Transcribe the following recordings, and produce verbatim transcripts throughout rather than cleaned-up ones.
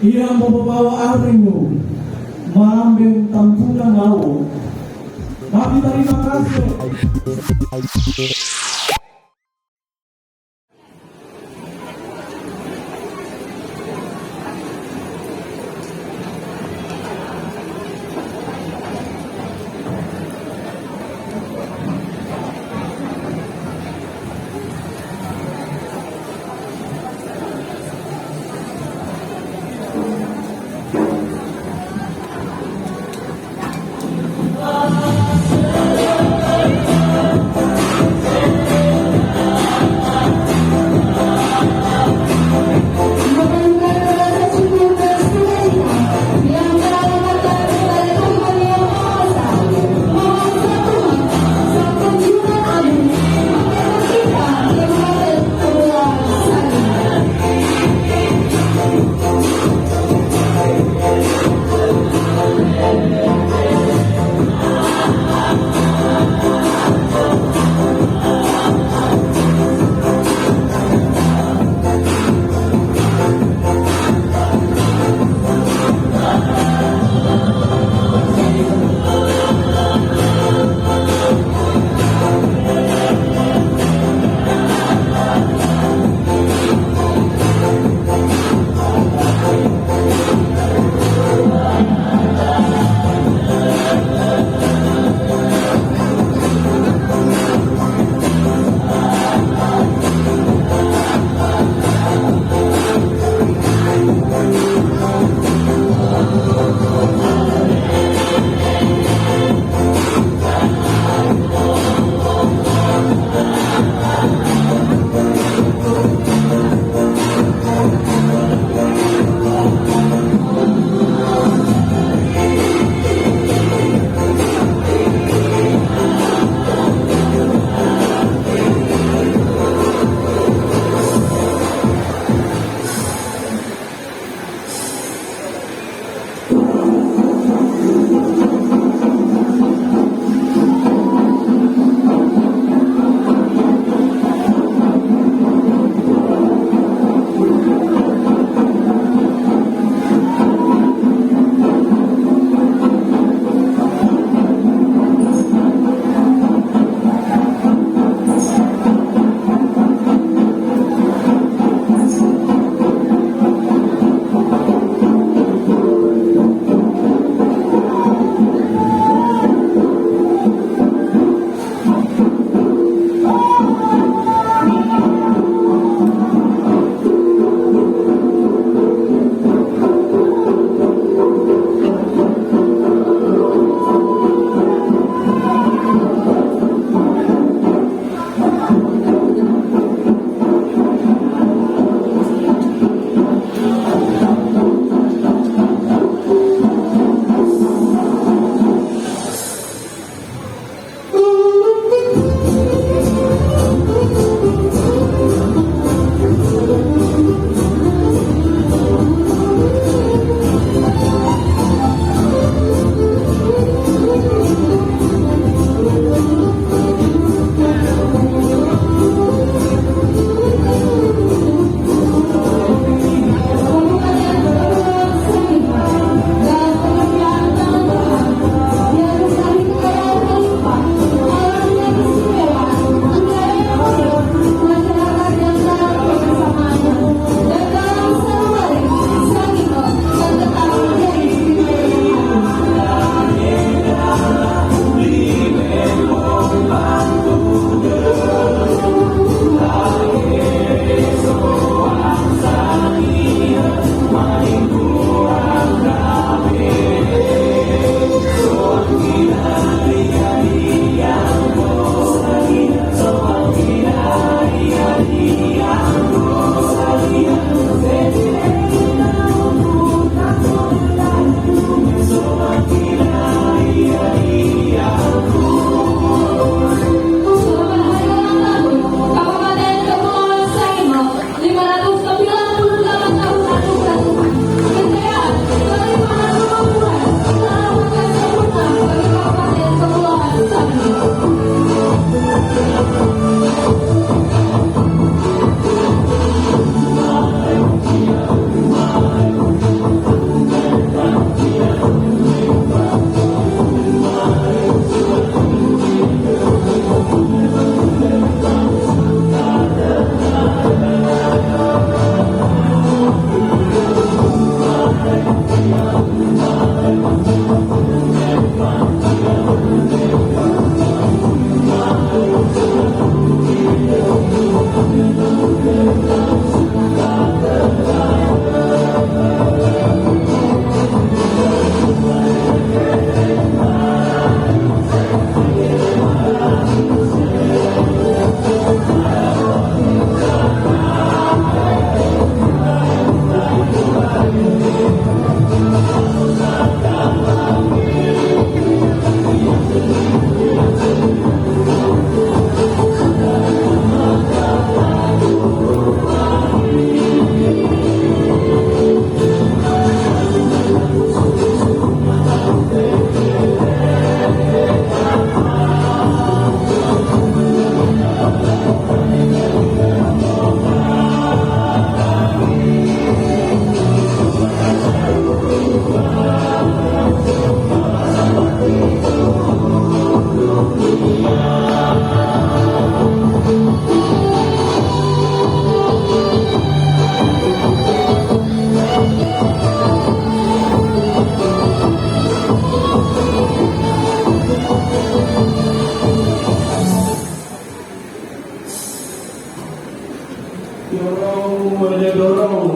Irambo babawa aringu, marambe tampunan au. Tapi terima kasih.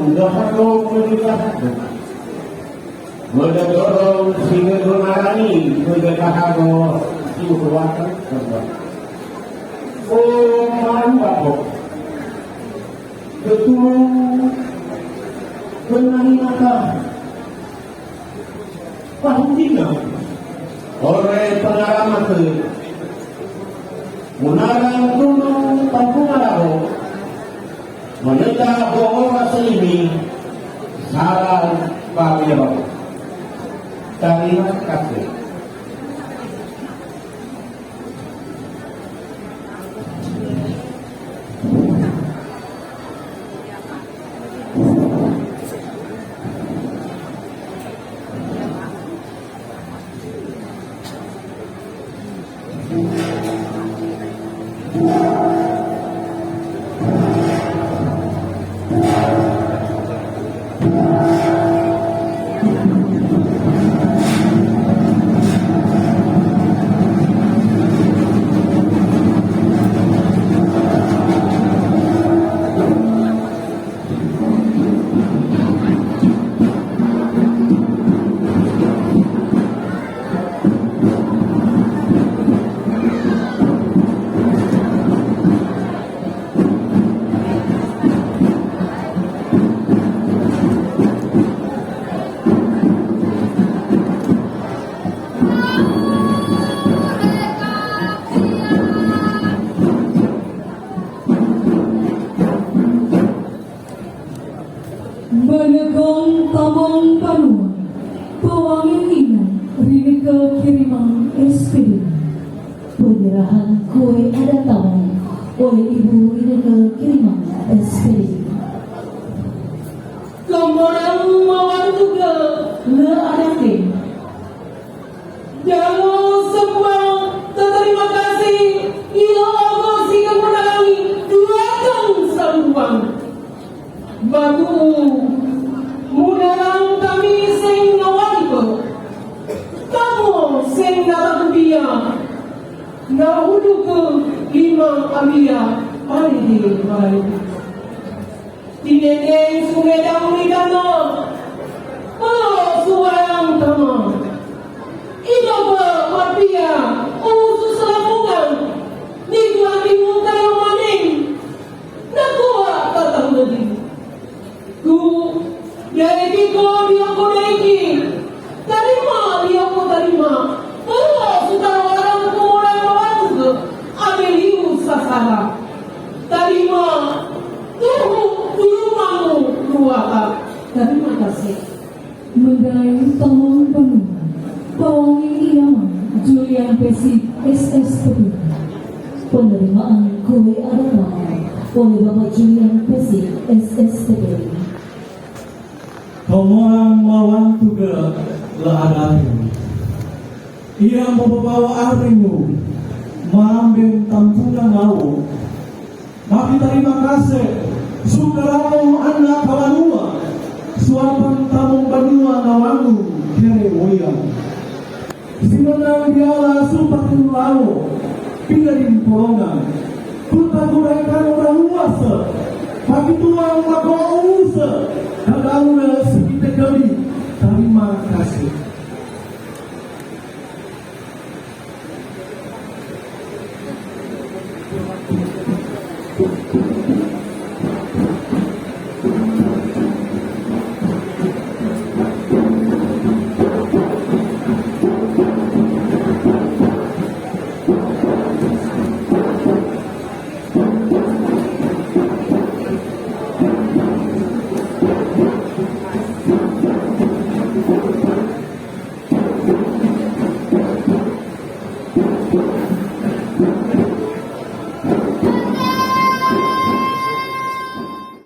Nggak perlu menjadi. Mada dorong singa mengarani, mada kahago singa kuatan. Oh, maru ako. Ketulung kenani mata. Pahundingan. Ore pengaramate. Munarang tulung pangkungararo. Maneta bohora selimi, saran pamira. Tarima kasih. Manekong tamong banua, pawangin inang Rineke Kirimang S P D. Penyerahan kue adat tamong oleh Ibu Rineke Kirimang S P D. Kemorang mawantuge le adate. Dalo semba teterima kasih, ilo ogo si kemunarang duatang sambuang. Bagu munarang kami sing nawalipe. Kamo sing nabagudia. Nahuduke limang ambia pada di bayu. Tinendeng sumedang midama, pelo suarang tama. Ino ba mapia, usu selamungan, niku ati mungkar maning, nakua tatang lagi. Ku, daiki ko dioko daiki. Tarima lioko tarima. Polo sutaro arang kumurang mawantuge. Abe liu sasara. Tarima. Tuhu tulumamu luaka. Tarima kasih. Mendai tamong banua. Pawangin inang Julian Pesik S S T P. Penerimaan kue adat tamong oleh Bapak Julian Pesik S S T P. Kemorang mawantuge le adate. Ia mapapawa aringu, maamben tampungan lau. Makitarima kase, sukaramo anak kawanua, suapan tamong banua nawangu kere woya. Simenang diala supatin lao, pinadin polongan. Kutagurai kano raluase, pakituang mako use, kadalu le sikite kami, tarima kasih.